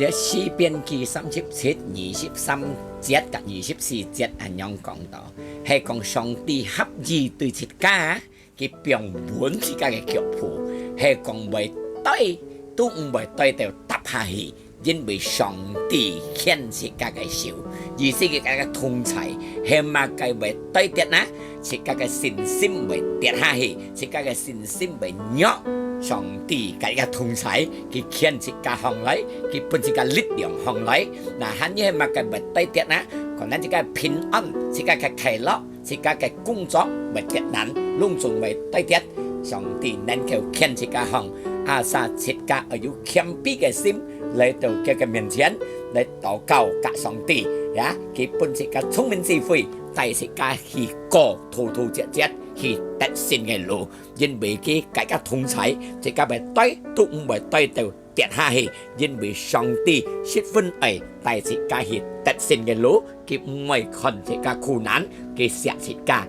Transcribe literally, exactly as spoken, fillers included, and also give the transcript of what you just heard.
這詩篇記三十七二十三節甲二十四節恁樣講到，係講上帝合意對自家，佢放穩自家个腳步，係講會對，都毋會對到塌下去，因為上帝牽自家个手，意思佢个同在，係麼个會對跌呢？自家个信心會跌下去，自家个信心會弱。上帝个一个同在，佢牽自家䟘來，佢分自家力量䟘來。那還有麼个會對跌呢？可能自家平安，自家个快樂，自家个工作會艱難，攏總會對跌。上帝能夠牽自家䟘，asal自家愛有謙卑个心，來到佢个面前，來禱告甲上帝，呀，佢分自家聰明智慧，帶自家去過突突折折，去得勝个路。因為佢个一个同在，自家會對，都毋會對到跌下去，因為上帝十分愛帶自家去得勝个路，佢毋會看自家苦難，佢惜自家。